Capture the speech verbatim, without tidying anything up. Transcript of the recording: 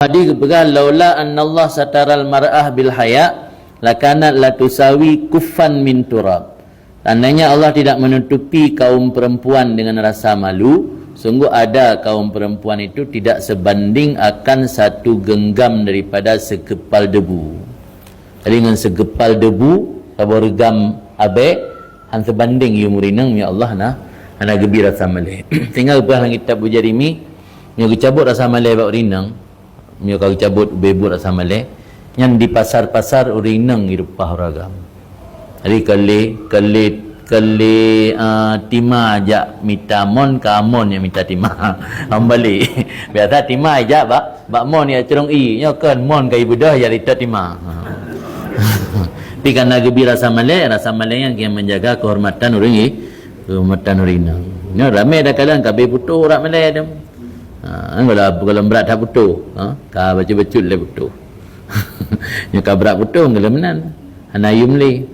Hadis geupeugah, "Laula annallaha sataral mar'ah bil haya, lakanat la tusawi kuffan min turab." Seandainya Allah tidak menutupi kaum perempuan dengan rasa malu, sungguh ada kaum perempuan itu tidak sebanding akan satu genggam daripada sekepal debu. Jadi ngon sekepal debu, saboh reugam abée, han sebanding yum ureueng inong, ya Allah, na, hana geubi rasa malée. Sehingga geupeugah lam kitab Bujarimi, nyoe geucabot rasa malée bak ureueng inong, meunyoe ka geucabot ubé buet rasa malée, nyan di pasar-pasar ureueng inong jireupah ureueng agam. Jadi keu lé, keu lé, keu lé, ah, tima jak mita mon, ka mon nyang mita tima. Hamba lé. Biasa tima jak bak, bak mon jak crông ié. Nyoe kon mon ka jibeudôh jak lé tima. Tapi karena geubi rasa malée, rasa malée nyan nyang menjaga kehormatan ureueng i-, kehormatan ureueng inong. Nyoe ramé dah kadang ka abéh putôh urat malée tu. Ha, kalau, kalau brat that putôh, ha, ka bacut-bacut lé putôh. Nyoe ka brat putôh, ngon lé meunan. Hana yum lé.